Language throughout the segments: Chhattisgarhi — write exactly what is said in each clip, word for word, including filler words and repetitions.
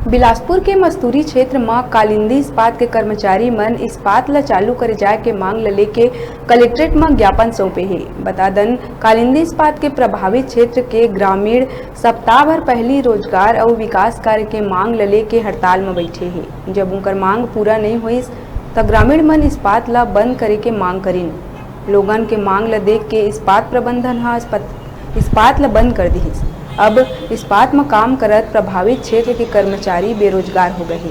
बिलासपुर के मस्तूरी क्षेत्र म कालिंदी इस्पात के कर्मचारी मन इस्पात ल चालू करे जाय के मांग ल लेके कलेक्ट्रेट म ज्ञापन सौंपे हे। बता दन, कालिंदी इस्पात के प्रभावित क्षेत्र के ग्रामीण सप्ताह भर पहिली रोजगार अउ विकास कार्य के मांग ल लेके हड़ताल म बइठे हे। जब उंकर मांग पूरा नइ होइस, त ग्रामीण मन इस्पात ल बंद करे के मांग करिन। लोगन के मांग ल देख के इस्पात प्रबंधन ह अस्पत-, इस्पात ल बंद कर दिहिस। अब इस्पात म काम करत प्रभावित क्षेत्र के कर्मचारी बेरोजगार हो गए हे।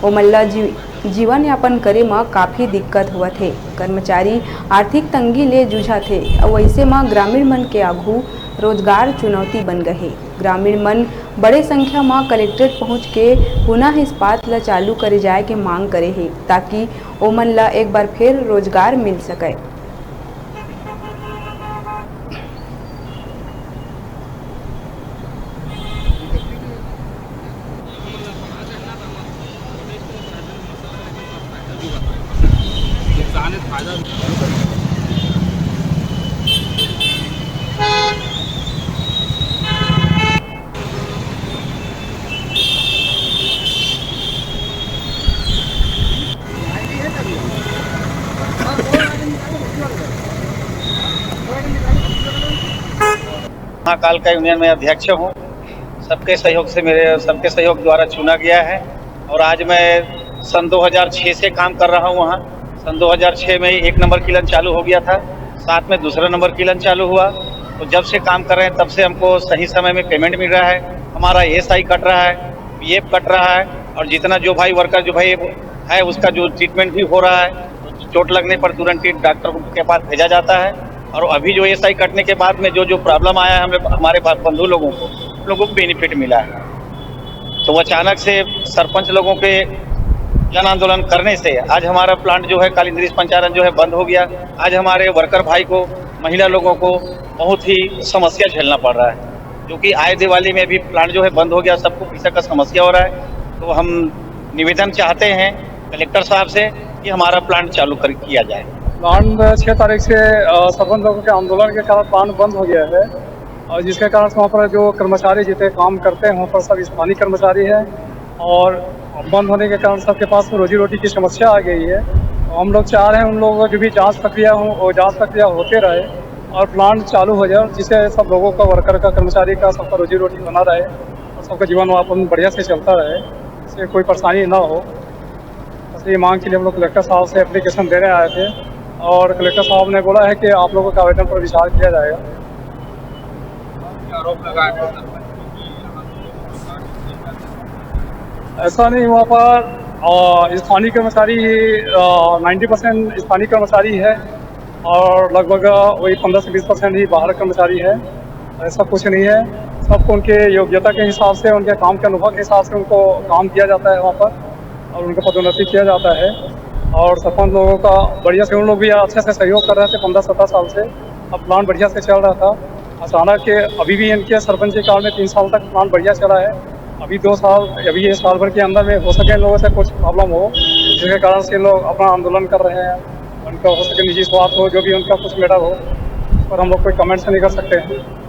ओमन ल जी-, जीवन यापन करे म काफी दिक्कत होवत हे। कर्मचारी आर्थिक तंगी ले जूझत हे, अउ अइसे म ग्रामीण मन के आघू रोजगार चुनौती बन गए हे। ग्रामीण मन बड़े संख्या म कलेक्ट्रेट पहुंच के पुनः इस्पात ल चालू करे जाय के मांग करे हे, ताकि ओमन ल एक बार फेर रोजगार मिल सकय। महाकाल का यूनियन में अध्यक्ष हूँ। सबके सहयोग से, मेरे सबके सहयोग द्वारा चुना गया है और आज मैं सन दो हज़ार छह से काम कर रहा हूँ। वहाँ सन दो हज़ार छह में एक नंबर किलन चालू हो गया था, साथ में दूसरा नंबर किलन चालू हुआ। तो जब से काम कर रहे हैं, तब से हमको सही समय में पेमेंट मिल रहा है, हमारा एएसआई कट रहा है, पीएफ कट रहा है, और जितना जो भाई वर्कर जो भाई है, उसका जो ट्रीटमेंट भी हो रहा है, चोट लगने पर तुरंत ही डॉक्टर के पास भेजा जाता है। और अभी जो एएसआई कटने के बाद में जो जो प्रॉब्लम आया है हमें, हमारे बा-, बंधु लोगों को, उन लोगों को बेनिफिट मिला है। तो वो अचानक से सरपंच लोगों के जन आंदोलन करने से आज हमारा प्लांट जो है, कालिंद्री पंचायत जो है, बंद हो गया। आज हमारे वर्कर भाई को, महिला लोगों को बहुत ही समस्या झेलना पड़ रहा है, क्योंकि आए दिवाली में भी प्लांट जो है बंद हो गया, सबको पैसा का समस्या हो रहा है। तो हम निवेदन चाहते हैं कलेक्टर साहब से कि हमारा प्लांट चालू कर, किया जाए। प्लांट छः तारीख से, अ, सरपंच लोगों के आंदोलन के कारण प्लांट बंद हो गया है और जिसके कारण से वहाँ पर जो कर्मचारी जितने काम करते हैं, वहाँ पर सब स्थानीय कर्मचारी हैं और बंद होने के कारण सबके पास रोजी रोटी की समस्या आ गई है। हम लोग चाह रहे हैं उन लोगों की भी जांच प्रक्रिया हो, वो जांच प्रक्रिया होते रहे और प्लांट चालू हो जाए, जिससे सब लोगों का, वर्कर का, कर्मचारी का, सबका रोजी रोटी बना रहे और सबका जीवन यापन बढ़िया से चलता रहे, इससे कोई परेशानी ना हो। बस ये मांग के लिए हम लोग कलेक्टर साहब से एप्लीकेशन देने आए थे और कलेक्टर साहब ने बोला है कि आप लोगों के आवेदन पर विचार किया जाएगा। आरोप लगा है। ऐसा नहीं, वहाँ पर, अ, स्थानीय कर्मचारी, अ, नाइन्टी परसेंट स्थानीय कर्मचारी है और लगभग, अ, वही पन्द्रह से बीस परसेंट ही बाहर कर्मचारी है। ऐसा कुछ नहीं है, सबको उनके योग्यता के हिसाब से, उनके काम के अनुभव के हिसाब से उनको काम दिया जाता है वहाँ पर और उनको पदोन्नति किया जाता है। और सरपंच लोगों का बढ़िया से, उन लोग भी अच्छे से सहयोग कर रहे थे पन्द्रह सत्रह साल से। अब प्लांट बढ़िया से चल रहा था, अचानक के अभी भी इनके सरपंची काल में तीन साल तक प्लांट बढ़िया चला है। अभी दो साल, अभी ये साल भर के अंदर में हो सके इन लोगों से कुछ प्रॉब्लम हो, जिसके कारण से इन लोग अपना आंदोलन कर रहे हैं। उनका हो सके निजी स्वार्थ हो, जो भी उनका कुछ मैटर हो, पर हम लोग कोई कमेंट्स नहीं कर सकते हैं।